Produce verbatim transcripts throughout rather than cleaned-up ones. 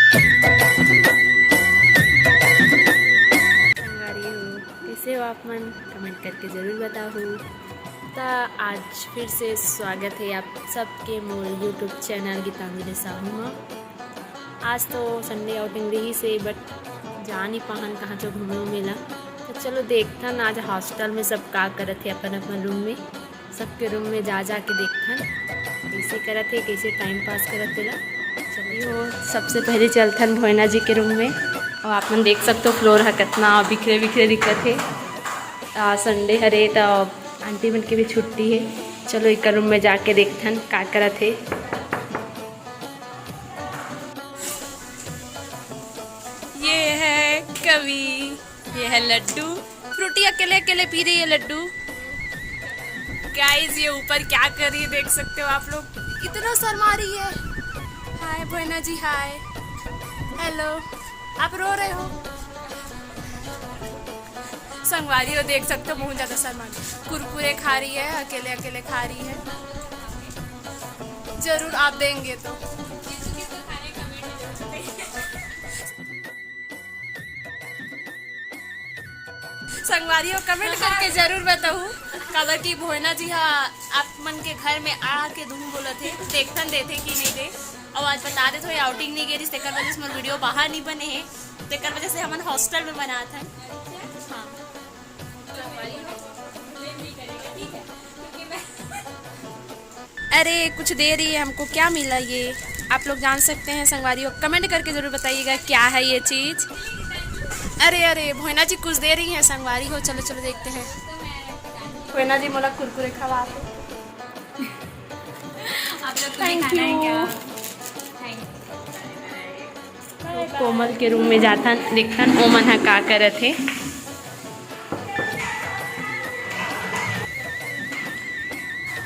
संगवारी हो, कैसे हो आप मन? कमेंट करके जरूर बताहू। त आज फिर से स्वागत है आप सबके मोर YouTube चैनल गीतांजलि साहू में। आज तो संडे आउटिंग रही से, बट जा नहीं पाहन कहाँ चो घूमे उमे ला। तो चलो देखथन आज हॉस्टल में सब का करत है अपन अपन रूम में। सबके रूम में जा जा के देखथन कैसे करत है, कैसे टाइम पास करत तेला। चलिए हो, सबसे पहले चलथन भोयना जी के रूम में। और आप मन देख सकते हो फ्लोर ह कितना बिखरे बिखरे दिखत है। आ, संडे हरे तो आंटी मन के भी छुट्टी है। चलो एक रूम में जाके देखथन का करत है। ये है कवि, ये है लड्डू। फ्रूटी अकेले अकेले पी रही है लड्डू। गाइस, ये ऊपर क्या कर रही है देख सकते हो आप लोग, इतना शर्मा रही है। हाय भोयना जी, हाय। हेलो, आप रो रहे हो? संगवारी हो, देख सकते हो बहुत ज्यादा शर्मा रही है। कुरकुरे खा रही है, अकेले अकेले खा रही है। जरूर आप देंगे तो। संगवारी हो, कमेंट करके जरूर बताऊ, काबर कि भोयना जी हा आप मन के घर में आ के धूम बोलत है, देखथन देथे कि नहीं दे। और आज बता दे तो ये आउटिंग नहीं गे रहिस, तेकर वजह से मोर वीडियो बाहर नहीं बने है, तेकर वजह से हमन हॉस्टल में बनात हन। हाँ। अरे, कुछ दे रही है हमको, क्या मिला ये? आप लोग जान सकते हैं संगवारी हो, कमेंट करके जरूर बताइएगा क्या है ये चीज। अरे अरे, भोयना जी कुछ दे रही है संगवारी हो, चलो चलो देखते हैं। भोयना जी मोला कुरकुरे खवा दो। आप लोग को भी खाना है क्या? Thank you. कोमल के रूम में जाथन, देखथन ओमन ह का करत हे।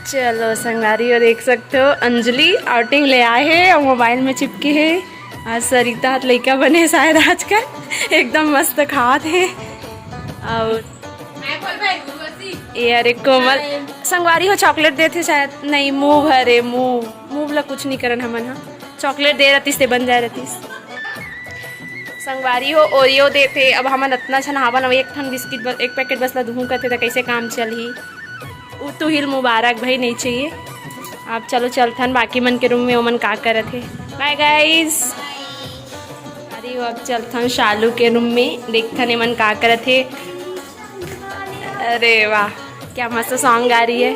चलो संगवारी हो, देख सकते हो अंजलि आउटिंग ले आए हे और मोबाइल में चिपके हे। आज सरिता हाथ लइका बने हे शायद आजकल, एकदम मस्त खात हे। और ये अरे कोमल संगवारी हो चॉकलेट देथे शायद, नहीं मूव हरे मूव, मूव ला कुछ नहीं करन हमन ह। चॉकलेट दे रहतीस ते बन जाए रहतीस। संगवारी हो ओरियो देथे। अब हमन अतना झन हावन, अब एक ठन बिस्किट ब-, एक पैकेट बस ला दुहूं कथे त कैसे काम चलही? उ तुहिल मुबारक भाई नहीं चाहिए। आप चलो चलथन बाकी मन के रूम में, ओमन का करत हे। बाय गाइस। अरे वो अब चलथन शालू के रूम में, देखथन एमन का करत हे। अरे वाह, क्या मस्त सॉन्ग गा रही है।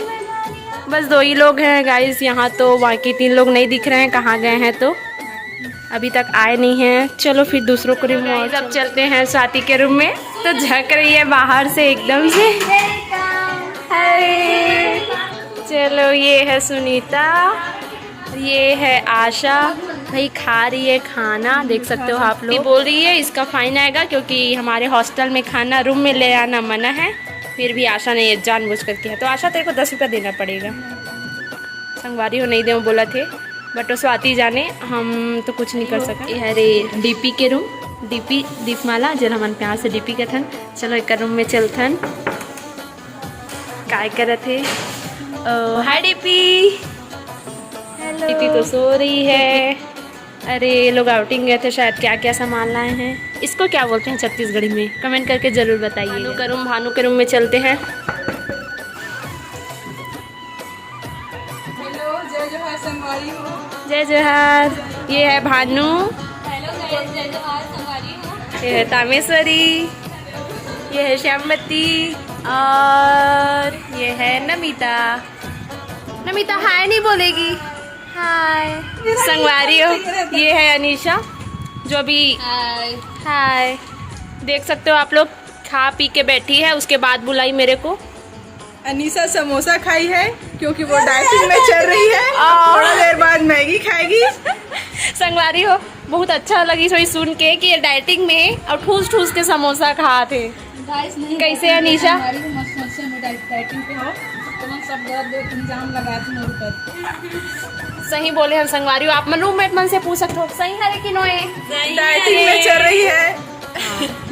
बस दो ही लोग हैं गाइस यहाँ तो, बाकी तीन लोग नहीं दिख रहे हैं, कहाँ गए हैं तो अभी तक आए नहीं हैं। चलो फिर दूसरों को रूम में, और अब चलते हैं स्वाति के रूम में। तो झक रही है बाहर से एकदम से। हाय। चलो ये है सुनीता, ये है आशा। भाई खा रही है खाना, देख सकते हो आप लोग। बोल रही है इसका फाइन आएगा क्योंकि हमारे हॉस्टल में खाना रूम में ले आना मना है, फिर भी आशा ने ये जानबूझ कर किया। तो आशा तेरे को दस रुपया देना पड़ेगा। संगवारी हो नहीं दे बोला थे, बट वो स्वाति जाने, हम तो कुछ नहीं कर सकते। ये हरे डीपी के रूम, डीपी दीपमाला, जेला हमन प्यार से डीपी कथन। चलो एक रूम में चलथन। काय करत हे? ओ, हाय डीपी। हेलो। डीपी तो सो रही है। अरे ये लोग आउटिंग गए थे शायद, क्या क्या सामान लाए हैं। इसको क्या बोलते हैं छत्तीसगढ़ी में, कमेंट करके जरूर बताइए। भानु के रूम, भानु के रूम में चलते हैं। हेलो, जय जोहार संगवारी हो। जय जोहार। ये है भानु। हेलो गाइस, जय जोहार संगवारी हो। ये है तामेश्वरी, ये है श्यामवती और ये है नमिता। नमिता हाय नहीं बोलेगी। हाय। संगवारी हो, ये है अनीशा जो अभी हाय। हाय। देख सकते हो आप लोग, खा पी के बैठी है, उसके बाद बुलाई मेरे को। अनीशा समोसा खाई है क्योंकि वो डाइटिंग में चल रही है। आ। थोड़ा देर बाद मैगी खाएगी। संगवारी हो, बहुत अच्छा लगी सोई सुन के कि ये डाइटिंग में और ठूस ठूस के समोसा खात हे। गाइस नहीं कैसे पता अनीशा? हमारी भी मस्त मस्त से डाइट-, डाइटिंग पे हो, तो हम सब गलत गलत इल्जाम लगाए थे मेरे ऊपर। सही बोले हम संगवारी हो, आप मन रूममेट मन से पूछ सकते हो, सही हरे कि नोए? डाइटिंग में चल रही है।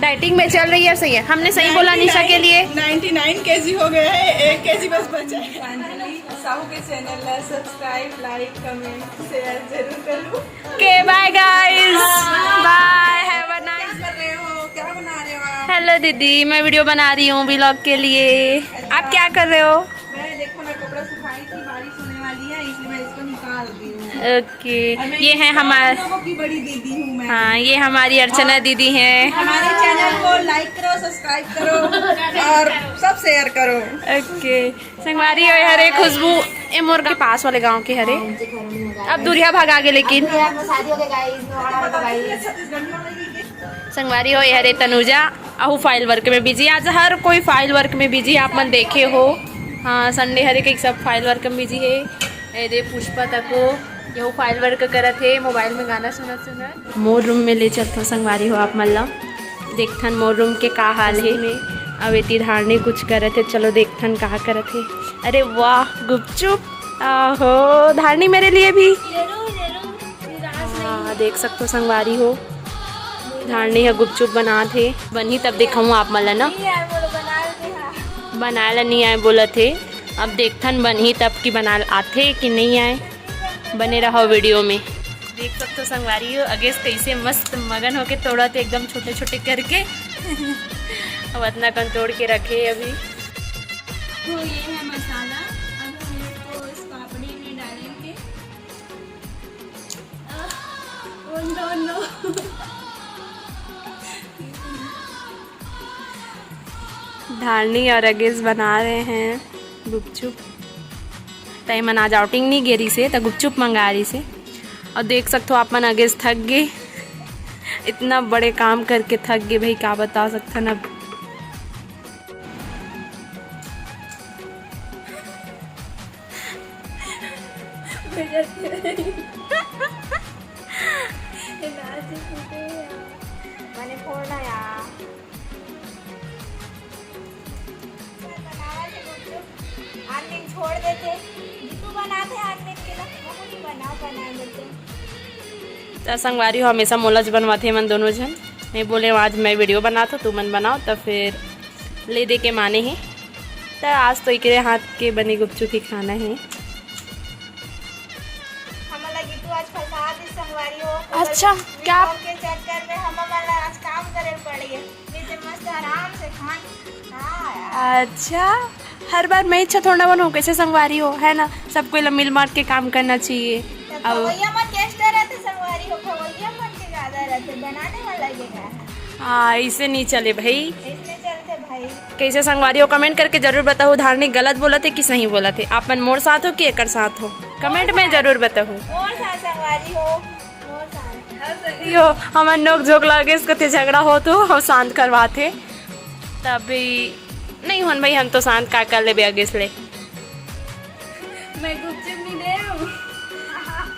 डाइटिंग में चल रही है, सही है। हमने सही बोला निशा के लिए। नाइंटी नाइन केजी हो गया है, एक केजी बस बचा है। अंजलि साहू के चैनल ला सब्सक्राइब, लाइक, कमेंट, शेयर जरूर करो। ओके, बाय गाइस। दीदी, मैं वीडियो बना रही हूँ व्लॉग के लिए। आप क्या कर रहे हो? मैं, देखो ना, कपड़ा सुखाई थी, बारिश होने वाली है, इसलिए मैं इसको निकाल रही हूँ। ओके, ये है हमारे, लोगों की बड़ी दीदी हूँ मैं। हाँ, ये हमारी अर्चना दीदी हैं। हमारे चैनल को लाइक करो, सब्सक्राइब करो और सब शेयर करो। ओके, संगवारी हो, हरे खुशबू, ए मोर के पास वाले गांव के हरे। अब दूरिहा भगा गे, लेकिन संगवारी हो, ये हरे तनुजा, अहू फाइल वर्क में बिजी। आज हर कोई फाइल वर्क में बिजी, आप मन देखे हो। हाँ, संडे हरे के सब फाइल वर्क में बिजी है। ए दे पुष्पा तको, यहू फाइल वर्क करत हे, मोबाइल में गाना सुनत सुनत। मोर रूम में ले चलथो संगवारी हो आप मन ला, देखथन मोर रूम के का हाल हे। में अब एती धारनी कुछ करत हे, चलो देखथन का करत हे। अरे वाह, गुपचुप। आहो, धारनी मेरे लिए भी। हाँ, देख सकथो संगवारी हो, धारनी ह गुपचुप बनात हे। बनही तब दिखाऊँ आप मन ला ना। बनाए ला नहीं आए बोलत हे। अब देखथन बनही तब कि बनाए आथे कि नहीं आए। बने रहो वीडियो में। देख सकथो संगवारी हो, अगेस कैसे मस्त मगन होके तोड़त हे, एकदम छोटे छोटे करके। अब अतना कन तोड़ के रखे हे अभी। तो ये है मसाला, अब हम इसको इस पापड़ी में डालेंगे। Oh no, no। धारनी और अगेस बना रहे हैं गुपचुप। तय मन आज आउटिंग नहीं गे रहिसे, त गुपचुप मंगा रहिसे। और देख सकथो आप मन, अगेस थक गे, इतना बड़े काम करके थक गे भाई, का बता सकथन अब। मैंने फोड़ना यार। बनावा थे गुपचुप, आन दिन छोड़ देते। जीतू बनाते आन दिन के लिए, हम नहीं बनाओ, बना देते। त संगवारी हो, हमेशा मोला ज बनवाथे मन दोनों झन। मैं बोले, आज मैं वीडियो बनात हूँ, तू मन बनाओ, त फिर ले दे के माने हे। त आज तो एकरे हाथ के बने गुपचुप ही खाना है। हमन ला जीतू आज फंसा दिस संगवारी हो। अच्छा, क्या? के चक्कर में हमन ला आज काम करे पड़ गे। नहीं तो मस्त आराम से खान। हाँ यार। अच्छा, हर बार मैं इच्छा थोड़ा बनूँ, कैसे संगवारी हो, है ना? सब कोई ला मिल बांट के काम करना चाहिए। तो अब खवैया मन कैसे रहते संगवारी हो, खवैया मन के ज्यादा रहते, बनाने वाला ये है। हाँ, इसे नहीं चले भाई। इसमें चलते भाई। कैसे संगवारी हो, कमेंट करके जरूर बताओ, धारनी गलत बोलत हे कि सही बोलत हे? आप मन मोर साथ हो कि एकर साथ हो, कमेंट में जरूर बताओ। मोर साथ संगवारी हो, मोर साथ। यो, हमन नोक झोंक लागे, इसको ते झगड़ा हो तो हम शांत करवाथे। तभी नहीं होन भाई, हम तो शांत का कर लेबे अगेस ले। मैं गुपचुप नहीं दे हूँ।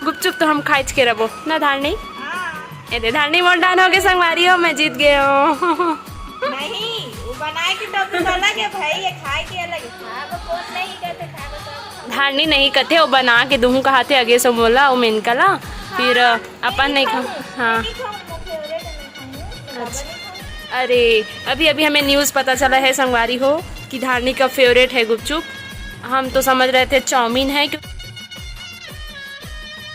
गुपचुप तो हम खाइच के रबो ना धारनी। हाँ। ए दे धारनी मोर डान हो गे संगवारी हो, मैं जीत गए हूँ। नहीं, वो बनाए के टॉपिक अलग है भाई, ये खाए के अलग है। खाए को कौन नहीं कहते, खाए को सब। धारनी नहीं कहते, वो बना के दूहूँ कहाथे अगेस मोला, वो मेनका ला, फिर हाँ, अपन नहीं खाऊँ। हाँ। नहीं खाऊँ, वो फेवरेट है, मैं खाऊँ, तो बाबा अच्छा। नहीं खाऊँ। अरे, अभी अभी हमें न्यूज़ पता चला है संगवारी हो कि धारनी का फेवरेट है गुपचुप। हम तो समझ रहे थे चाउमीन है, क्यों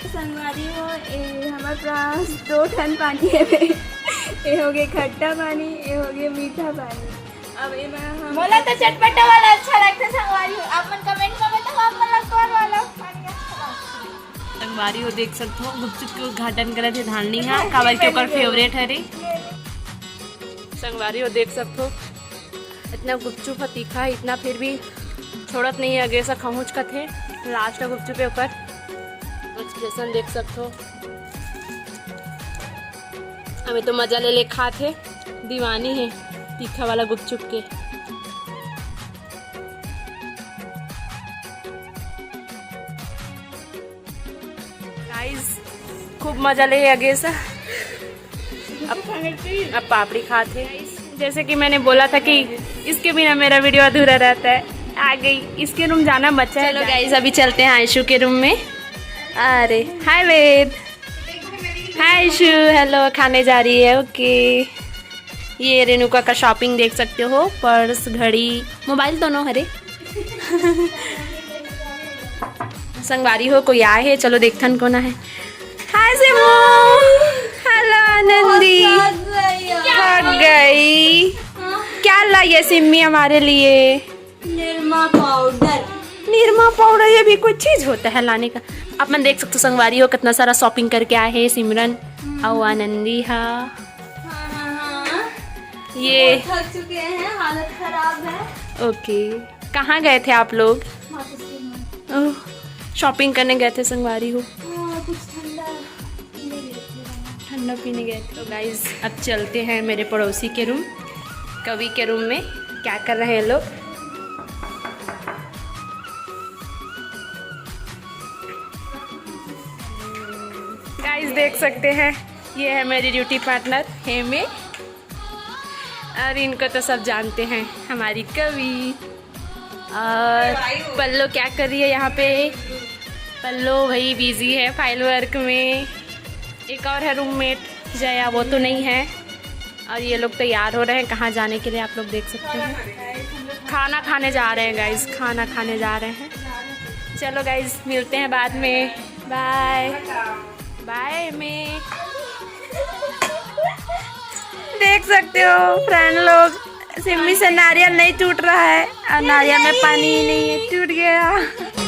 संगवारी हो, ए हमर पास दो ठन पानी है बे। ए हो गए खट्टा पानी, ए हो गए मीठा पानी। अब एमा हम मोला तो चटपटा वाला अच्छा लगता है संगवारी हो। आप मन कमेंट में बताओ, आप मन ला कौन वाला पानी अच्छा लगता है? संगवारी हो देख सकथो, गुपचुप के उद्घाटन करे थे धारनी हा, काबर के ओकर फेवरेट हरे। संगवारी हो देख सकथो, इतना गुपचुप ह तीखा है, इतना फिर भी छोड़त नहीं है, अगेस खहुच कथे। लास्ट गुपचुप के ऊपर एक्सप्रेशन देख सकथो। हमें तो मजा ले ले खात हे, दीवानी है तीखा वाला गुपचुप के। गाइस, खूब मजा ले अगेस। अब, अब पापड़ी खात हे। जैसे कि मैंने बोला था कि इसके बिना मेरा वीडियो अधूरा रहता है, आ गई। इसके रूम जाना बचा है। चलो गाइस, अभी चलते हैं आयशु के रूम में। अरे हाय वेद, हाय आयशु, हेलो। खाने जा रही है, ओके। ये रेणुका का शॉपिंग देख सकते हो, पर्स, घड़ी, मोबाइल दोनों हरे। संगवारी हो, कोई आए है, चलो देखथन कोन आए है। हाय सिमू, हेलो आनंदी। थक गई। सिम्मी हमारे लिए निरमा पाउडर। निरमा पाउडर, ये भी कोई चीज होता है लाने का? अपन देख सकते हो संगवारी हो, कितना सारा शॉपिंग करके आए हैं सिमरन और आनंदी। हाँ, हाँ हाँ हाँ। ये थक चुके हैं, हालत खराब है। ओके, कहाँ गए थे आप लोग? वापस घूमने। ओह, शॉपिंग करने गए थे संगवारी हो, हाँ, कुछ ठंडा पीने गए थे। ठंडा पीने गए थे। तो गाइज, अब चलते हैं मेरे पड़ोसी के रूम, कवि के रूम में। क्या कर रहे हैं लोग? गाइज, देख सकते हैं, ये है मेरी ड्यूटी पार्टनर हेमे, और इनको तो सब जानते हैं, हमारी कवि। और पल्लो क्या कर रही है यहाँ पे? पल्लो वही बिजी है फाइल वर्क में। एक और है रूममेट जया, वो तो नहीं है। और ये लोग तैयार हो रहे हैं कहाँ जाने के लिए, आप लोग देख सकते हैं। खाना खाने जा रहे हैं गाइज, खाना खाने जा रहे हैं। चलो गाइज, मिलते हैं बाद में, बाय बाय। में देख सकते हो फ्रेंड लोग, सिम्मी से नारियल नहीं टूट रहा है और नारियल में पानी ही नहीं है, टूट गया।